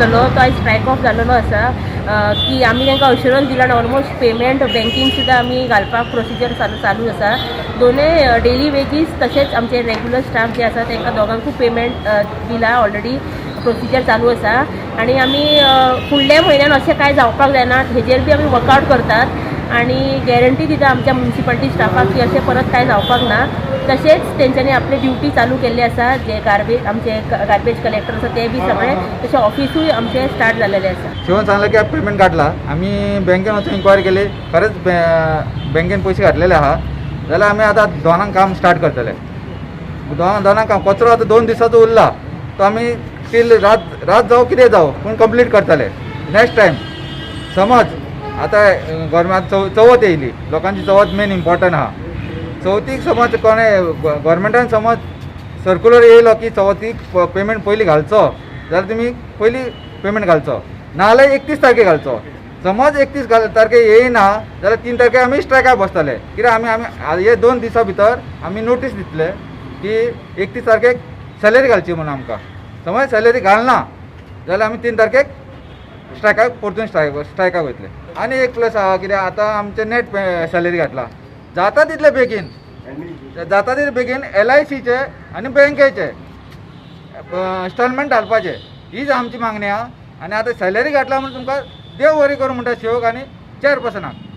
आसलेलो तो आयज स्ट्रायक ऑफ जाल्लो आसा की आमी तांकां अश्युरन्स दिला आनी ऑलमोस्ट पेमेंट बँकीन सुद्दां आमी घालपाक प्रोसिजर चालू चालू आसा. दोनूय डेली वेजीस तशेंच आमचे रेगुलर स्टाफ जे आसा, तांकां दोगांकूय पेमेंट दिला ऑलरेडी, प्रोसिजर चालू आसा. आनी आमी फुडल्या म्हयन्यान अशें कांय जावपाक जायना हेजेर बी आमी वर्कआवट करतात आनी गॅरंटी दिता आमच्या मुन्सिपालिटी स्टाफाक की अशें परत कांय जावपाक ना. तशेंच तेंच्यांनी आपली ड्युटी चालू केल्ली आसा. जे गार्बेज, आमचे गार्बेज कलेक्टर आसा, ते बी सगळे, तशें ऑफिसूय आमचें स्टार्ट जालेलें आसा. शिवन सांगलें की पेमेंट काडला. आमी बँकेन वचून इन्क्वायरी केली, खरेंच बँकेन पयशे घातलेले आहा. जाल्यार आमी आतां दोनांक काम स्टार्ट करतले. दोनांक काम, कचरो आतां 2 दिसाचो उरला, तो आमी टील रात रात जावं, कितें जावं, पूण कंप्लीट करतले. नेक्स्ट टायम समज आतां गव्हर्मेंट चवथ येयली, लोकांची चवथ मेन इम्पॉर्टंट आहा. चवथीक समज कोणें गव्हर्मेंटान समज सर्कुलर येयलो की चवथीक पेमेंट पयलीं घालचो, जाल्यार तुमी पयलीं पेमेंट घालचो, नाजाल्यार 31 तारखेक घालचो. समज 31 तारखेक येयना जाल्यार 3 तारखेक आमी स्ट्रायकाक बसतले. कित्याक आमी आमी हे 2 दिसां भितर आमी नोटीस दितले की 31 तारखेक सॅलरी घालची म्हणून आमकां. समज सॅलरी घालना जाल्यार आमी 3 तारखेक स्ट्रायकाक, परतून स्ट्रायकाक वयतले. आनी एक प्लस आहा, कित्याक आतां आमचें नेट सॅलरी घातला. जाता तितले बेगीन, जाता तितले बेगीन एलआयसीचे आनी बँकेचे इन्स्टॉलमेंट घालपाचे, हीच आमची मागणी आहा. आनी आतां सॅलरी घातला म्हणून तुमकां देव बरी करूं म्हणटा सेवक आनी चेअरपर्सनाक.